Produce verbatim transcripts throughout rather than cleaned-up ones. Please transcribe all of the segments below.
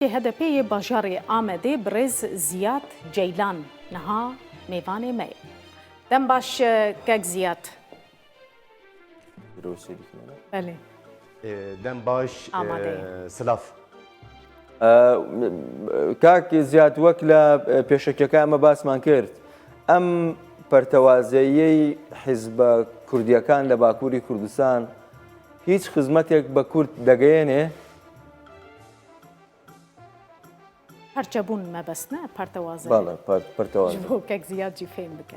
H D P yê bajarê Amedê birêz Ziyad Ceylan niha mêvanê me ye. Dem baş, e, kek Ziyad. Belê. E, dem baş, Amade. E, silav. E, kak Ziyad, wek li, e, pêşekiyekan me basman kir, em pertewazeyê hizba kurdiyekan li Bakurê Kurdistan hiç xizmetek bi Kurd degeyêne? Perçebûn mebest ne, pertewaze. Bala, per-, pertewaze. Ji bo kek Ziyad jî fêm bike.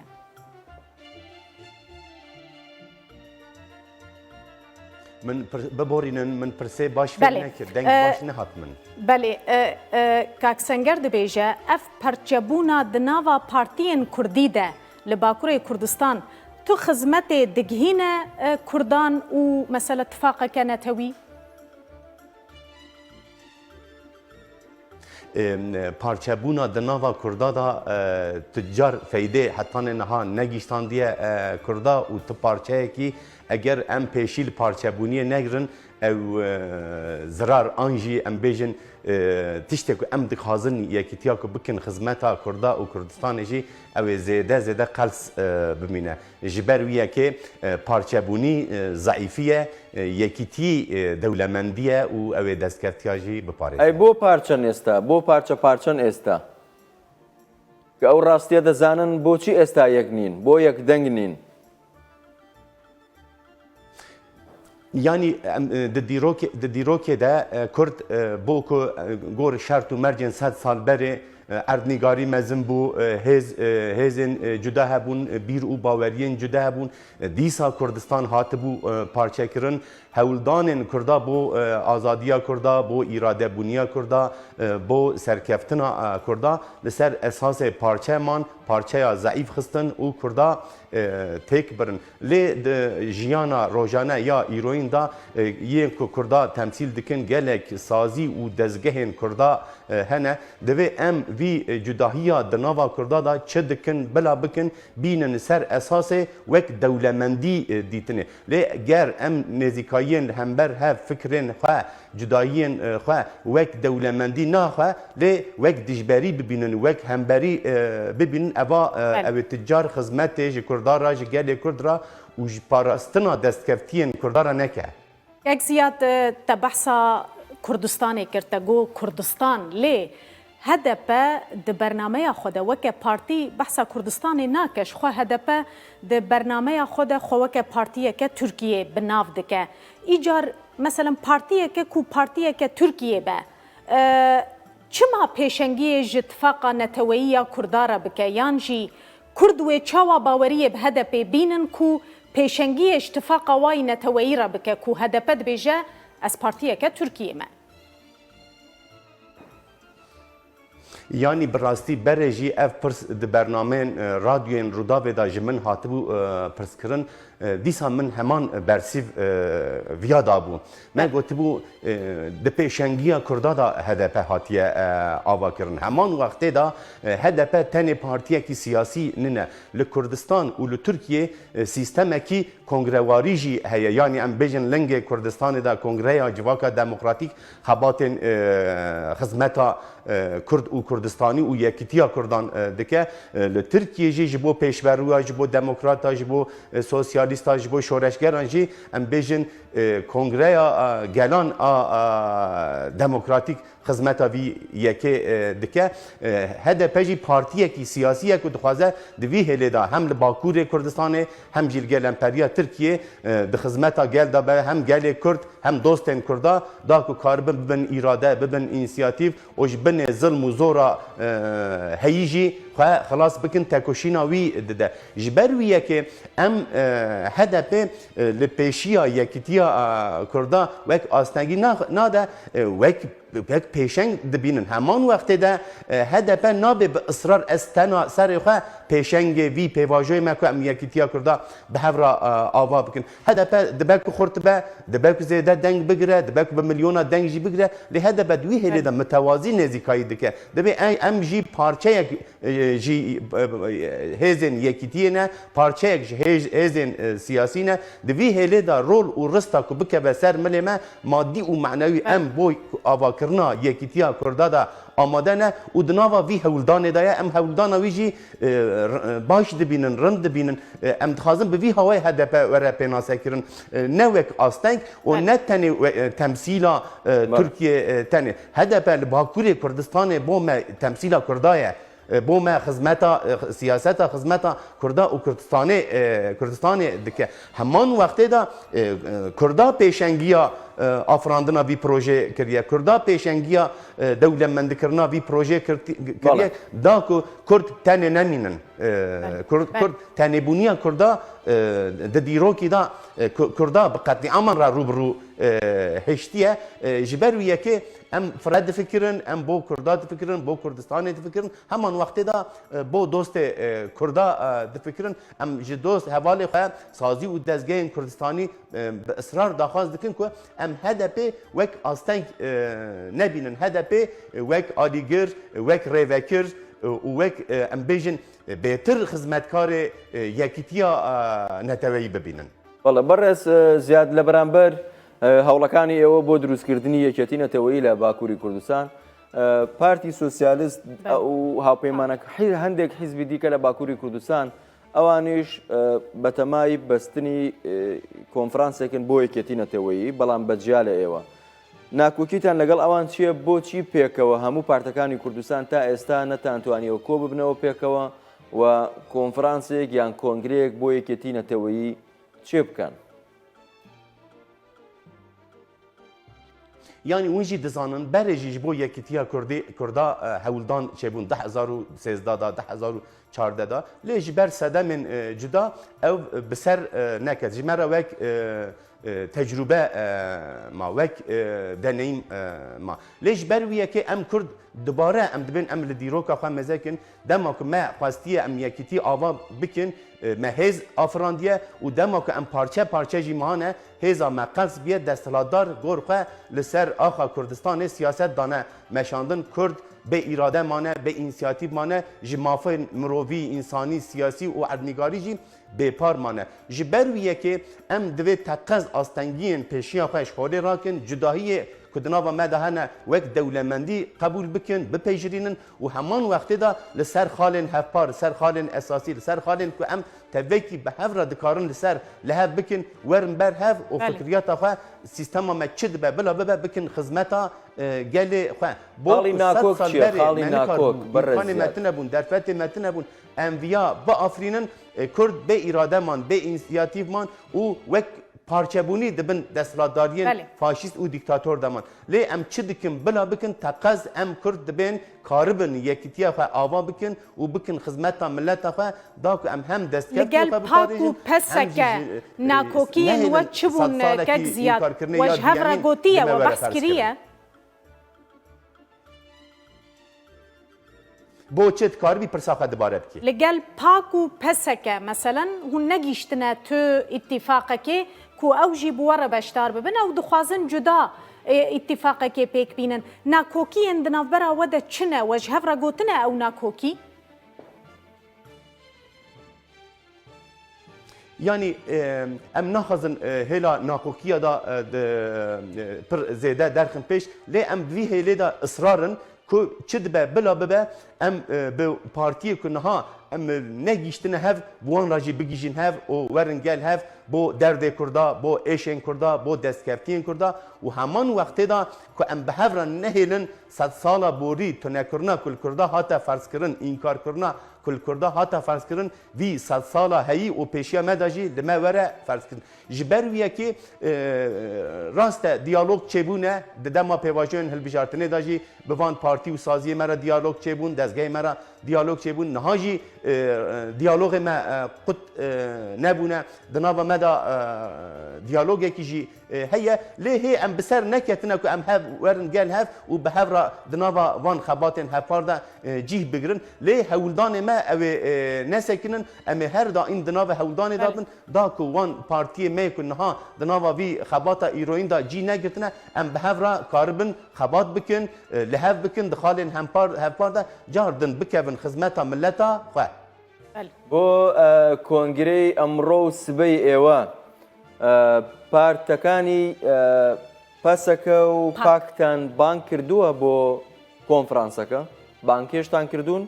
Min pir-, biborînin, min pirsê baş fêm Belê. nekir, deng E, baş nehat min. Belê, e, e, kak Senger dibêje, ev perçebûna di nava partiyên kurdî de li Bakurê Kurdistan tu xizmetê digihîne, e, kurdan û mesela tifaqeke netewî? Em, parçebûna di nava Kurda de, e, tu car feydê hetanê niha negihîştandiye, e, Kurda û tu parçeyekî eger em pêşî li parçebûniyê negirin, ew, e, zirar an jî em bêjin, e, tiştê ku em dixwazin yekîtiya ku bikin xizmeta Kurda û Kurdistanê jî ew ê zêde zêde qels, e, bimîne. Ji ber wî yekê, e, parçebûnî, e, zeîfî ye, e, yekîtî, e, dewlemendî ye û ew ê destkeftiya jî biparêze. Ey bo parçen êsta, bo parçe parçen êsta. Ke ew rastiye dizanin boçî êsta yek nîn, bo yek deng nîn. Yanî, em, e, di dîrokê, di dîrokê de, e, Kurd, e, bo ku, e, gor şert û mercên sed sal berê, e, erdnîgarî mezin bû, e, hêz, e, hêzên, e, cuda hebûn, e, bîr û baweriyên cuda hebûn. E, dîsa Kurdistan hatibû, e, parçekirin. Hewldanên Kurda bo, e, azadiya Kurda, bo îradebûniya Kurda, e, bo serkeftina, e, Kurda li ser esasê parçe man, parçeya zeîf xistin û Kurda, e, têk birin. Lê di jiyana rojane ya îroyîn de, e, yên ku Kurda temsîl dikin, gelek sazî û dezgehên Kurda, e, hene. Divê em vî, e, cudahiya di nava Kurda de çi dikin, bila bikin, bînin ser esasê wek dewlemendî, e, dîtinê. Lê ger em nêzîkayiyên li hember hev, fikrên xwe, cudayiyên, e, xwe wek dewlemendî naxwe, lê wek dijberî bibînin, wek hemberî, e, bibînin, eva, e, Belê. ew ê tu car xizmetê ji Kurda re, ji gelê Kurd re û ji parastina destkeftiyên Kurda re neke. Kek Ziyad, e, te behsa Kurdistanê kir, te got Kurdistan, lê H D P di bernameya xwe de weke partî behsa Kurdistanê nake, ji xwe H D P di bernameya xwe de xwe weke partiyeke Tirkiyê bi nav dike. Îcar, meselen, partiyeke ku partiyeke Tirkiyê be, e, çima pêşengiyê ji tifaqa neteweyî ya Kurda re bike, yan jî Kurd wê çawa baweriyê bi H D P bînin ku pêşengiyê ji tifaqa wa yî neteweyî re bike ku H D P dibêje, ez partiyeke Tirkiyê me? Yanî bi rastî berê jî ev pirs di bernameyên, e, radyoyên Rûdawê de ji min hatibû, e, pirskirin, e, dîsa min heman bersîv, e, viya dabû. Me gotibû, e, di pêşengiya Kurda de H D P hatiye, e, avakirin. Heman wextê de, e, H D P tenê partiyekî siyasî nine. Li Kurdistan û li Tirkiyê, e, sîstemekî kongrewarî jî heye. Yanî em bêjin lingê Kurdistanê de Kongreya Civaka Demokratîk xebatên, e, xizmeta, e, Kurd û Kurdistanî û yekîtiya Kurdan, e, dike. E, li Tirkiyê jî ji bo pêşverûya, ji bo demokrata, ji bo, e, sosyalîsta, ji bo şoreşgeran jî em bêjin, e, Kongreya, e, Gelan a, a Demokratîk xizmeta vî yekê, e, dike. E, H D P jî partiyekî siyasî ye ku dixwaze di vî hêlê de hem li Bakurê Kurdistanê hem jî li gelemperîya Tirkiyê, e, di xizmeta gel de be, hem gelê Kurd hem dostên Kurda, da ku karibin bibin îrade, bibin însiyatîf û ji binê zilm û zora, e, heyî jî xwe xilas bikin, tekoşîna wî dide. Ji ber wî yekê em, e, H D P, e, li pêşiya yekîtiya, e, Kurda wek astengî na-, nade, e, wek wek pêşeng dibînin. Heman wextê de, e, H D P nabe bi israr ez tena serê xwe pêşengê vî pêvajoyê me ku em yekîtiya Kurda bi hev re, e, ava bikin. H D P dibe ku xurt be, dibe ku zêde deng bigire, dibe ku bi milyona deng jî bigire, lê H D P di wî hêlê de mitewazî nêzîkayî dike. Dibê em, em jî parçeyek, e, jî, e, e, hêzên yekîtiyê ne, parçeyek ji hêz-, hêzên, e, siyasî ne. Di vî hêlê de rol û rista ku bikeve ser milê me, madî û manewî, em bo avakirina yekîtiya Kurda de amade ne û di nava vî hewldanê de ye. Em hewldana wî jî, e, r-, e, baş dibînin, rind dibînin. E, em dixwazin bi vî hawayê H D P were pênasekirin. E, ne wek asteng û ne tenê we-, e, temsîla, e, Tirkiyê, e, tenê. H D P li Bakurê Kurdistanê bo me temsîla Kurda ye. E, bo me xizmeta, e, siyaseta xizmeta Kurda û Kurdistanê, e, Kurdistanê dike. Heman wextê de, e, e, Kurda pêşengiya, e, afirandina vî projê kiriye. Kurda pêşengiya, e, dewlemendikirina vî projê kirti-, kiriye. Da ku Kurd tenê nemînin. E, Kurd, Kurd, tenêbûniya Kurda, e, di dîrokî de, e, Ku-, Kurda bi qetlîaman re rû bi rû, e, hiştiye. E, ji ber wî yekê em fire difikirin, em bo Kurda difikirin, bo Kurdistanê difikirin. Heman wextê de, e, bo dostê, e, Kurda, e, difikirin. Em ji dost hevalê xwe, sazî û dezgehên Kurdistanî, e, bi israr daxwaz dikin ku em H D P wek asteng, e, nebînin. H D P wek alîgir, wek rêvekir, e, û wek, e, em bêjin, e, bêtir xizmetkarê, e, yekîtiya, e, neteweyî bibînin. وەڵێ، بەڕێز، ئە، زیاد، لە بەرامبەر، ئە، هەوڵەکانی ئێوە بۆ دروستکردنی یەکێتی نەتەوەیی لە باکووری کوردستان، ئە، پارتی سۆسیالیست، بەڵێ. ئە، و هاوپەیمانەکە، حی-، هەندێک حیزبی دیکە لە باکووری کوردستان، ئەوانیش، ئە، بەتەمای بەستنی، ئە، کۆنفرانسێکن بۆ یەکێتی نەتەوەیی، بەڵام بەجیا لە ئێوە. ناکۆکیتان لەگەڵ ئەوان چییە؟ بۆچی پێکەوە هەموو پارتەکانی کوردستان تا ئێستا نەتانتوانیەوە کۆ ببنەوە پێکەوە و کۆنفرانسێک یان کۆنگرەیەک بۆ یەکێتی نەتەوەیی چێ بکەن؟ یانی hûn jî dizanin, berê jî ji bo yekîtiya Kurdî, Kurda, e, hewldan çêbûn di hezar û sêzdeh de, di hezar û çardeh de. Lê ji ber sedemên, e, cuda ew, e, bi ser, e, neket. Ji me re wek, e, e, tecrûbe, e, ma, wek, e, deneyîm, e, ma. Lê ji ber wî yekê em Kurd dubare em dibên em li dîroka xwe mezekin. Dema ku me xwestiye em yekîtî ava bikin, e, me hêz afirandiye û dema ku em parçe parçe jî mane, hêza me qels biye, desthilatdar gor xwe li ser axa Kurdistanê siyaset dane meşandin. Kurd bê îrade mane, bê însiyatîv mane, ji mafên mirovî, însanî, siyasî û erdnîgarî jî bêpar mane. Ji ber wî yekê em divê teqez astengiyên pêşiya xwe ji holê rakin, cudahiyê ku di nava me de hene wek dewlemendî qebûl bikin, bipejirînin û heman wextê de li ser xalên hevpar, li ser xalên esasî, li ser xalên ku em tevekî bi hev re dikarin li ser li hev bikin, werin ber hev û Belê. fikriyata xwe, sîstema me çi dibe bila bibe, bikin xizmeta, e, gelê xwe. Bo Xalî ku sed nakok sal çi ye? berê Xalî me nakok, nikaribû, bere îmkanê me ziyad. tine bûn, derfetê me tine bûn, em viya biafirînin, e, Kurd bê îrade man, bê însiyatîv man û wek parçebûnî di bin desthilatdariyên Belê. faşîst û dîktator de man. Lê em çi dikin bila bikin, teqez em Kurd dibên karibin yekîtiya xwe ava bikin û bikin xizmeta mileta xwe, da ku em hem Li destkeftiyê gel xwe pak û biparêzin, hem jî peseke ji, e, nakokiyên nehêlin we çi bûn, sed salekî kek Ziyad? înkarkirinê We ya ji hev re duyemîn gotiye, li me we were behs ferz kiriye? kirin. Bo çi dikaribî pirsa xwe dibare bikî? Li gel pak û peseke, meselen, hûn negîştine tu îtîfaqekê ku ew jî bi we re beşdar bibin, ew dixwazin cuda, e, îtîfaqekê pêk bînin. Nakokiyên di navbera we de çi ne? We ji hev re gotine ew nakokî? Yanî, e, em naxwazin, e, hêla nakokiya da, e, di, e, pir zêde derxin pêş, lê em di vî hêlê de israr in ku çi dibe bila bibe, em, e, bi partiyê ku niha em, e, negihîştine hev, bi wan re jî bigihîjin hev û werin gel hev bo derdê Kurda, bo êşên Kurda, bo destkeftiyên Kurda û heman wextê de ku em bi hev re nehêlin sedsala borî tunekirina ku li Kurda hate ferzkirin, înkarkirina ku li Kurda hate ferzkirin, vî sedsala heyî û pêşiya me de jî li me were ferzkirin. Ji ber wî yekê, e, rast e, diyalog çêbûne, di dema pêvajoyên hilbijartinê de jî bi van partî û saziyê me re diyalog çêbûn, dezgehê me re diyalog çêbûn. Niha jî, e, diyalogê me, e, qut, e, nebûne. Di nava me de, e, diyalogekî jî, e, heye. Lê hê em bi ser neketine ku em hev werin gel hev û bi hev re di nava van xebatên hevpar de, e, cîh bigirin. Lê hewldanê me ew ê, e, nesekinin, em ê her daîm di nava hewldanê de Belê. bin, da ku wan partiyê me ku niha di nava vî xebata îroyîn de cî negirtine, em bi hev re karibin xebat bikin, e, li hev bikin, di xalên hempar, hevpar de car din bikevin xizmeta mileta xwe. Belê. بۆ، ئە، کۆنگرەی ئەمڕۆ و سبەی ئێوە، ئە، پارتەکانی، ئە، پەسەکە و پاک. پاکتان بانگ کردووە بۆ کۆنفرانسەکە؟ بانگهێشتان کردوون؟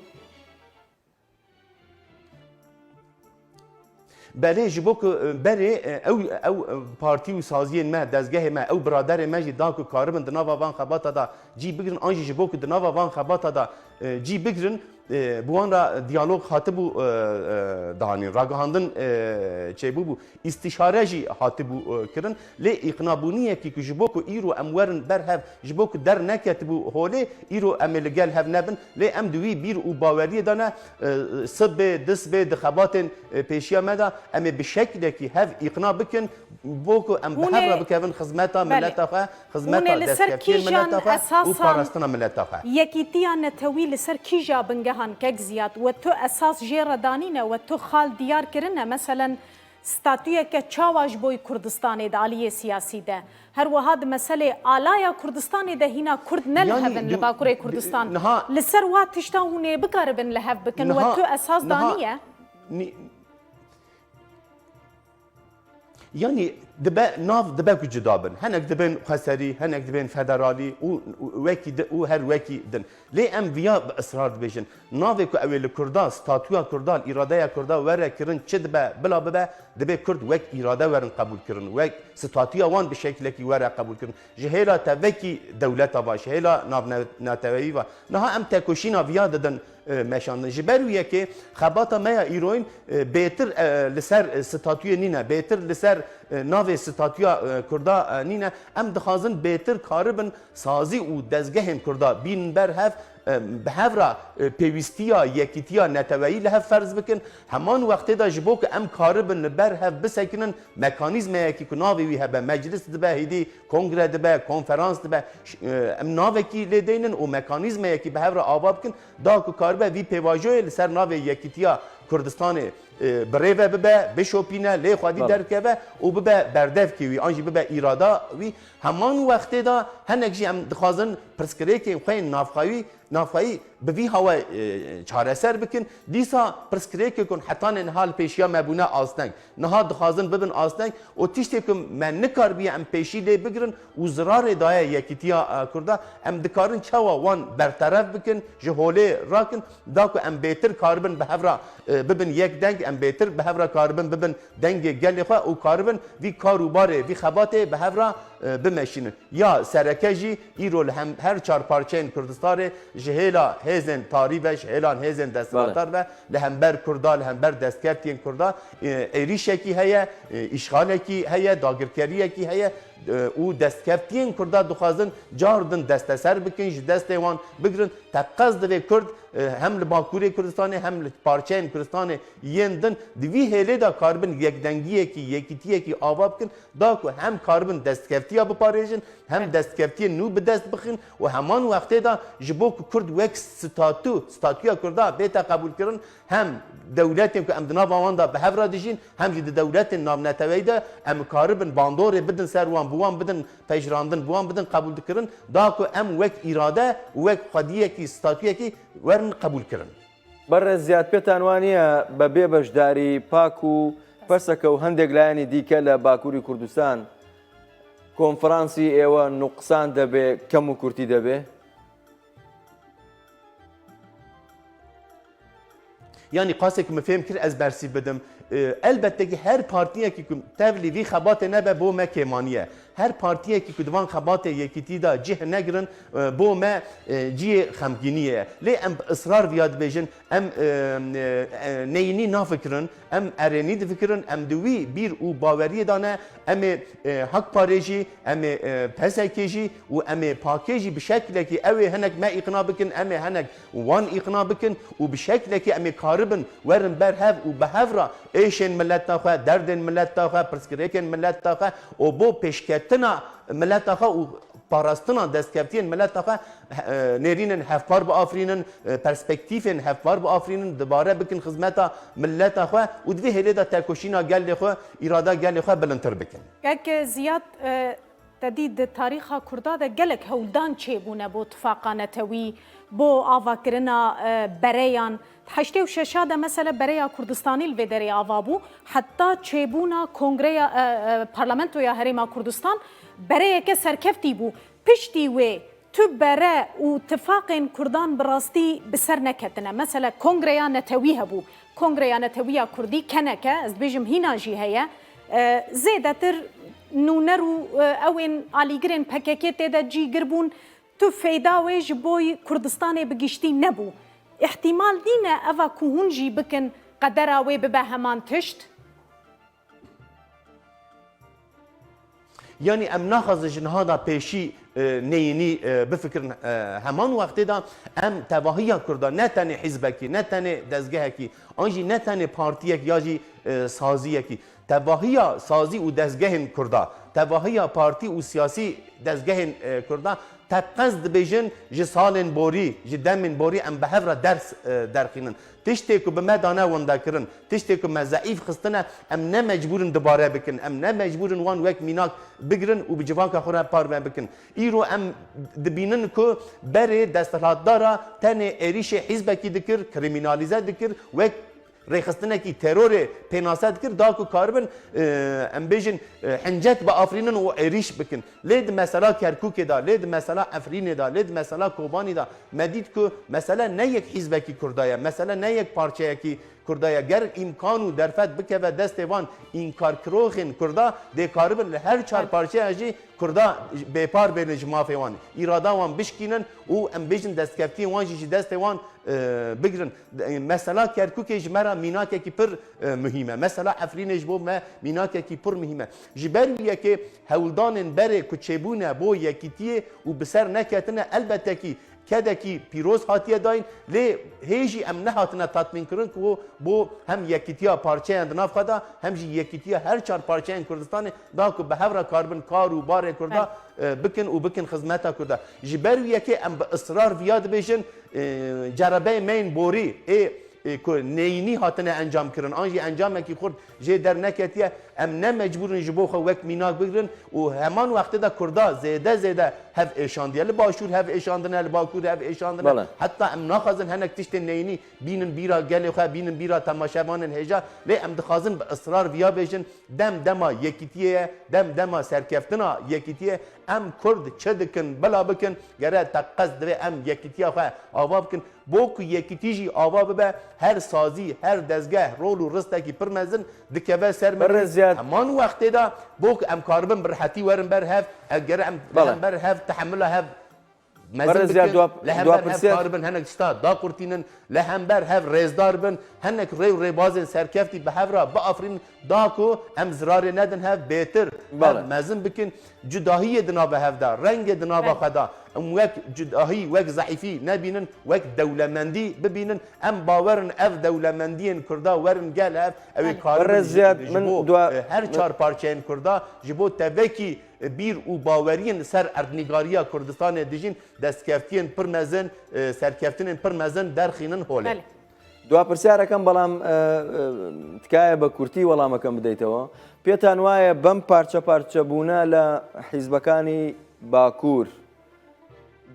Belê, ji bo ku, e, berê, e, ew, ew, e, partî û saziyên me, dezgehê me, ew biraderê me jî da ku karibin di nava van xebata de cî bigirin, an jî ji bo ku di nava van xebata de, e, cî bigirin, e, bi wan re diyalog hatibû, e, e, danîn, ragihandin, e, çêbûbû, îstîşare jî hatibû, e, kirin. Lê îqnabûniyekî ku ji bo ku îro em werin ber hev, ji bo ku derneketibû holê, îro em ê li gel hev nebin. Lê em di wî bîr û baweriyê de ne, e, sibê, disbê di xebatên, e, pêşiya me de em ê bi şeklekî hev îqna bikin, bo ku em bi Hûn hev ê re bikevin xizmeta Belê. mileta xwe, Hûn xizmeta ê li ser destkeftiyên kîjan mileta xwe û esasan parastina mileta xwe. Yekîtiya netewî li ser kîja bingehan kek Ziyad? We tu esas jê re danîne, we tu xal diyar kirine, meselen, statuyeke çawa ji bo Kurdistanê di aliyê siyasî de? Her wiha di meselê alaya Kurdistanê de hîna Kurd ne li Yanî hev in li du-, Bakurê di-, Kurdistan. niha Li ser wa tişta hûn ê bikaribin li hev bikin, we niha, tu esas niha daniye? ni-, Yanî dibe nav dibe ku cuda bin. Hinek dibên xweserî, hinek dibên federalî û, û wekî di-, û her wekî din. Lê em viya bi israr dibêjin. Navê ku ew ê li Kurda, statuya Kurda, îradeya Kurda were kirin çi dibe, bila bibe, dibê Kurd wek îrade werin qebûl kirin. Wek statuya wan bi şeklekî were qebûl kirin. Ji hêla tevekî dewleta va, ji hêla navne-, nateweyî va. Niha em tekoşîna viya didin, e, meşandin. Ji ber wî yekê xebata me ya îroyîn, e, bêtir, e, li ser, e, statuyê nîne, bêtir li ser, e, navê statuya, e, Kurda, e, nîne. Em dixwazin bêtir karibin sazî û dezgehên Kurda bînin ber hev, e, bi hev re, e, pêwîstiya yekîtiya neteweyî li hev ferz bikin. Heman wextê de ji bo ku em karibin li ber hev bisekinin, mekanîzmeyekî ku navê wî hebe, meclis dibe, hêdî kongre dibe, konferans dibe, ş-, e, em navekî lê deynin û mekanîzmeyekî bi hev re ava bikin, da ku karibe vî pêvajoyê li ser navê Yekîtiya Kurdistanê, e, bi rê ve bibe, bişopîne, lê xwedî Belê. derkeve û bibe berdevkê wî, an jî bibe îrada wî. Heman wextê de hinek jî em dixwazin pirsgirêkên xwe yên navxweyî, navxweyî bi vî hawa, e, çareser bikin. Dîsa pirsgirêkê ku heta niha li pêşiya me bûne asteng. Niha dixwazin bibin asteng û tiştê ku me nikaribiye em pêşî lê bigirin û zirarê daye yekîtiya, e, Kurda, em dikarin çawa wan berteref bikin, ji holê rakin, da ku em bêtir karibin bi hev re, e, bibin yek deng, em bêtir bi hev re karibin bibin dengê gelê xwe û karibin vî kar û barê, vî xebatê bi hev re, e, bimeşînin. Ya sereke jî îro li hem her çar parçeyên Kurdistanê ji hêla hêzên tarî ve, ji hêlan hêzên desthilatdar Belê. ve, li hember Kurda, li hember destkeftiyên Kurda, e, êrîşekî heye, e, îşxalekî heye, dagirkeriyekî heye, e, û destkeftiyên Kurda dixwazin car din desteser bikin, ji destê wan bigirin. Teqez divê Kurd, e, hem li Bakurê Kurdistanê hem li parçeyên Kurdistanê yên din di vî hêlê de karibin yekdengiyekî, yekîtiyekî ava bikin, da ku hem karibin destkeftiya biparêjin, hem destkeftiyên nû bi dest bixin û heman wextê de ji bo ku Kurd wek statu, statuya Kurda bête qebûlkirin, hem dewletên ku em di nava wan de bi hev re dijîn, hem jî di dewletên navneteweyî de em karibin bandorê bidin ser wan, bi wan bidin pejirandin, bi wan bidin qebûlkirin, da ku em wek îrade û wek xwediyekî, statuyekî werin qebûlkirin. بەڕێز زیاد، پێتان وا نییە بە بێ بەشداری پاک و پەسەکە و هەندێک لایەنی دیکە لە باکووری کوردستان کۆنفرانسی ئێوە نوقسان دەبێ، کەم و کورتی دەبێ؟ Yanî qasek min fêm kir, ez bersîv bidim. E, elbette ki her partiyekî ku tevlî vî xebatê nebe bo me kêmaniye. Her partiyekî ku di van xebatê yekîtî de cih negirin, e, bo me, e, cihê xemgîniyê ye. Lê em bi israr viya dibêjin, em, e, e, e, neyînî nafikirin, em erênî difikirin, em di wî bîr û baweriyê de ne, em ê, e, Hakparê jî, em ê, e, P S K jî û em ê pakê jî bi şeklekî ew ê hinek me îqna bikin, em ê hinek wan îqna bikin û bi şeklekî em ê karibin werin ber hev û bi hev re êşên mileta xwe, derdên mileta xwe, pirsgirêkên mileta xwe û bo pêşket Tina mileta xwe û parastina destkeftiyên mileta xwe, e, nêrînin hevpar biafirînin, e, perspektîfên hevpar biafirînin, dibare bikin xizmeta mileta xwe û di vê hêlê de tekoşîna gelê xwe, îrada gelê xwe bilindtir bikin. Kek Ziyad, e, te dî di tarîxa Kurda de gelek hewldan çêbûne bo tifaqa netewî, bo avakirina, e, bereyan. Heştê û şeş de mesela bereya Kurdistanî li vê derê ava bû. Heta çêbûna kongreya, e, e, parlamentoya Herêma Kurdistan bereyeke serkeftî bû. Piştî wê tu bere û tifaqên Kurdan bi rastî bi ser neketine. Mesela kongreya netewî hebû. Kongreya Netewiya Kurdî, keneke, ez dibêjim hîna jî heye. E, zêdetir nûner û, e, ew ên alîgirên P K K tê de cîgir bûn. Tu feyda wê ji bo Kurdistanê bi giştî nebû. Îhtîmal nîne eva ku hûn jî bikin qedera wê bibe heman tişt? Yanî em naxwazin ji niha de pêşî, e, neyînî, e, bifikirin, e, heman wextê de em tevahiya Kurda ne tenê hizbekî, ne tenê dezgehekî, an jî ne tenê partiyek ya jî, e, saziyekî. Tevahiya sazî û dezgehên Kurda, tevahiya partî û siyasî dezgehên, e, Kurda teqez dibêjin ji salên borî, ji demên borî em bi hev re ders, e, derxînin. Tiştê ku bi me dane windekirin, tiştê ku me zeîf xistine, em ne mecbûr in dubare bikin, em ne mecbûr in wan wek mînak bigirin û bi civaka xwe re parve bikin. Îro em dibînin ku berê desthilatdara tenê êrîşê hizbekî dikir, krîmînalîze dikir, wek rêxistinekî terorê pênase dikir, da ku karibin, e, em bêjin, e, hincet biafirînin û êrîş bikin. Lê di mesela Kerkûkê de, lê di mesela Efrînê de, lê di mesela Kobanî de me dît ku mesele ne yek hîzbekî Kurda ye, mesele ne yek parçeyekî Kurda ye. Ger îmkan û derfet bikeve destê van înkarkiroxên Kurda, dê karibin li her çar parçeya jî Kurda bêpar bênin ji mafê wan, îrada wan bişkînin û em bêjin destkeftiyên wan jî ji destê wan, e, bigirin. E, mesela Kerkûkê ji me re mînakekî pir, e, muhîm e. Mesela Efrînê ji bo me mînakekî pir muhîm e. Ji ber wî yekê hewldanên berê ku çêbûne bo yekîtiyê û bi ser neketine, elbette kî kedekî pîroz hatiye dayîn, lê hê jî em nehatine tatmînkirin ku bo hem yekîtiya parçeyan di nav xwe de, hem jî yekîtiya her çar parçeyên Kurdistanê da ku bi hev re karibin kar û barê Kurda, e, bikin û bikin xizmeta Kurda. Ji ber wî yekê em bi israr viya dibêjin, e, cerebeyê me yên borî ê, e, ku neyînî hatine encam kirin, an jî encamekî xurt jê derneketiye, em ne mecbûr in ji bo xwe wek mînak bigirin û heman wextê de Kurda zêde zêde hev êşandiye. Li Başûr hev êşandine, li Bakur hev êşandine. Bele. Heta em naxwazin hinek tiştên neyînî bînin bîra gelê xwe, bînin bîra temaşevanên hêja, lê em dixwazin bi israr viya bêjin, dem dema yekîtiyê ye, dem dema serkeftina yekîtiyê ye. Em Kurd çi dikin, bila bikin, gere teqez divê em yekîtiya xwe ava bikin. Bo ku yekîtî jî ava bibe, her sazî, her dezgeh rol û ristekî pir mezin dikeve ser me. Birêz Ziyad. Heman wextê de bo ku em karibin bi rihetî werin ber hev, ev gere em li Bele. hember hev, tehemila hev mezin Birêz Ziyad, bikin, dua, li dua hember hev pirsiyek. karibin hinek tişta daqurtînin, li hember hev rêzdar bin, hinek rê û rêbazên serkeftî bi hev re biafirînin, da ku em zirarê nedin hev, bêtir Bele. hev mezin bikin. Cudahiyê di nava hev de, rengê di nava Bele. xwe de, em wek cudahî, wek zeîfî nebînin, wek dewlemendî bibînin. Em bawer in ev dewlemendiyên Kurda werin gel hev, ew ê Bele. karibin Birêz ji, Ziyad, ji min bo, dua, e, her min çar parçeyên Kurda, ji bo tevekî, e, bîr û baweriyên li ser erdnîgariya Kurdistanê dijîn, destkeftiyên pir mezin, e, serkeftinên pir mezin derxînin holê. Belê. دوا پرسیارەکەم، بەڵام، ئە، ئە، تکایە بە کورتی وەڵامەکەم بدەیتەوە. پێتان وایە بەم پارچە پارچەبوونە لە حیزبەکانی باکوور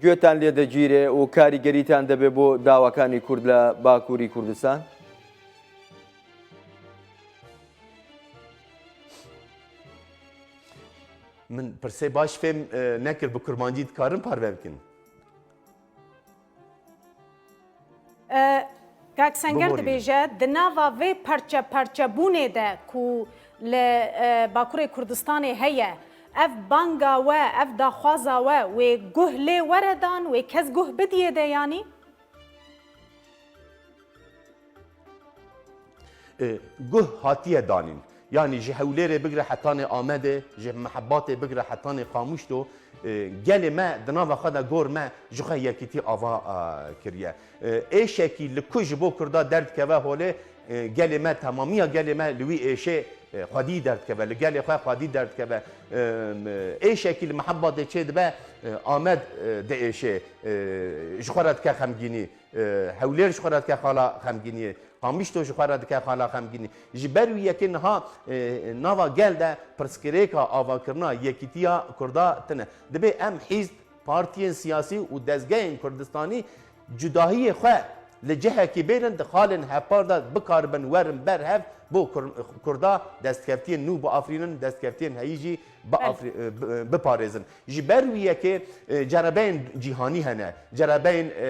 گوێتان لێ دەگیرێ و کاریگەریتان دەبێ بۆ داواکانی کورد لە باکووری کوردستان؟ Min pirsê baş fêm, e, nekir, bi kurmancî dikarin parve bikin? E, Kak Senger Biborîne. dibêje, di nava vê parçe parçebûnê de ku li, e, Bakurê Kurdistanê heye, ev banga we, ev daxwaza we, wê guh lê were dan, wê kes guh bidiyê de yanî? E, guh hatiye danîn. Yanî ji Hewlêrê bigre hetanê Amedê, ji Mihebatê bigre hetanê Qamişlo, e, gelê me di nava xwe de gor me ji xwe yekîtî ava, e, kiriye. E, êşekî li ku ji bo Kurda derdikeve holê, e, gelê me, temamiya gelê me li wî êşê e, xwedî derdikeve, li gelê xwe xwedî derdikeve. E, êşekî li Mihebatê çêdibe, e, Amed, e, diêşe, e, ji xwe re dike xemgînî. E, Hewlêr ji xwe re dike xala xemgîniyê. Qamişlo ji xwe re dike xala xemgînî. Ji ber wî yekê niha, e, nava gel de pirsgirêka avakirina yekîtiya Kurda tune. Dibê em hîzb, partiyên siyasî û dezgehên Kurdistanî cudahiyê xwe li cihekî bênin, di xalên hevpar de bikaribin werin ber hev bo Kur-, Kurda destkeftiyên nû biafirînin, destkeftiyên heyî jî biafirî-, e, bi-, e, biparêzin. Ji ber wî yekê, e, cerebeyên cîhanî hene, cerebeyên, e,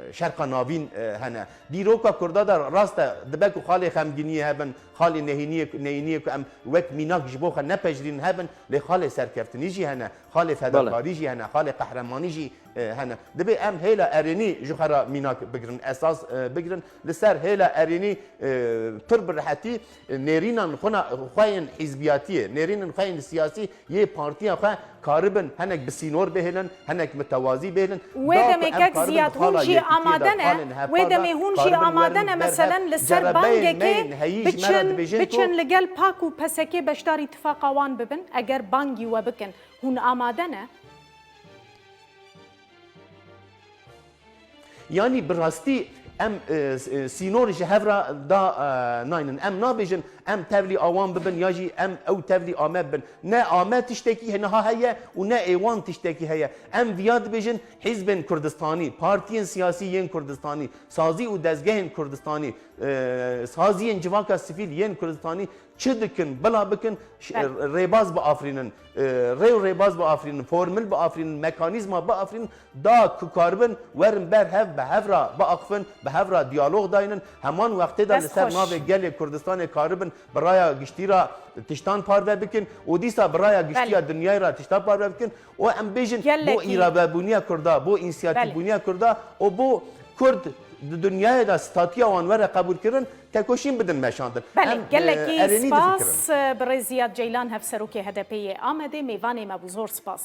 e, Şerqa Navîn, e, hene. Dîroka Kurda de rast e, dibe ku xalê xemgîniyê hebin, xalê nehîniyê, neyîniyê ku em wek mînak ji bo xwe nepejirînin hebin, lê xalê serkeftinî jî hene, xalê Belê. fedakarî jî hene, xalê qehremanî jî, e, hene. Dibê em hêla erênî ji xwe re mînak bigirin, esas, e, bigirin. Li ser hêla erênî, e, pir bi rehetî, e, nêrînan xwe na-, xwe yên hîzbiyatiyê, nêrînan xwe yên siyasî yê partiya xwe karibin hinek bi sînor bihêlin, hinek mitewazî bihêlin. Wê Da ku demê em kek karibin Ziyad, di hûn xala jî yekîtiyê de, amade ne? xalên hevpar Wê de demê hûn jî karibin amade werin ne, ber hev. meselen, li ser Cerebeyên bangekê me yên heyî ji me re biçin, dibêjin ku biçin li gel pak û pesekê beşdarî tifaqa wan bibin, eger bangî we bikin, hûn amade ne? Yanî bi rastî em, e, s-, e, sînor ji hev re da, e, naynin. Em nabêjin, em tevlî a wan bibin ya jî em ew tevlî a me bibin. Ne a me tiştekî niha heye û ne ê wan tiştekî heye. Em viya dibêjin, hîzbên Kurdistanî, partiyên siyasî yên Kurdistanî, sazî û dezgehên Kurdistanî, e, saziyên civaka sivîl yên Kurdistanî çi dikin, bila bikin, ş-, Belê. rêbaz biafirînin, e, rê û rêbaz biafirînin, formil biafirînin, mekanîzma biafirînin, da ku karibin werin ber hev, bi hev re biaxifin, bi hev re diyalog daynin, heman wextê de Dest li ser xweş. navê gelê Kurdistanê karibin bi raya giştî re tiştan parve bikin û dîsa bi raya giştiya Belê. dinyayê re tiştan parve bikin û em bêjin Gelekî. bo îradebûniya Kurda, bo Belê. însiyatîvbûniya Kurda û bo Kurd di dinyayê de statiya wan were qebûlkirin, tekoşîn bidin meşandin. Belê, Em, gelekî e, erênî spas, difikirin. e, birêz Ziyad Ceylan, hevserokê H D P'ê yê Amedê, mêvanê me bû. Zor spas.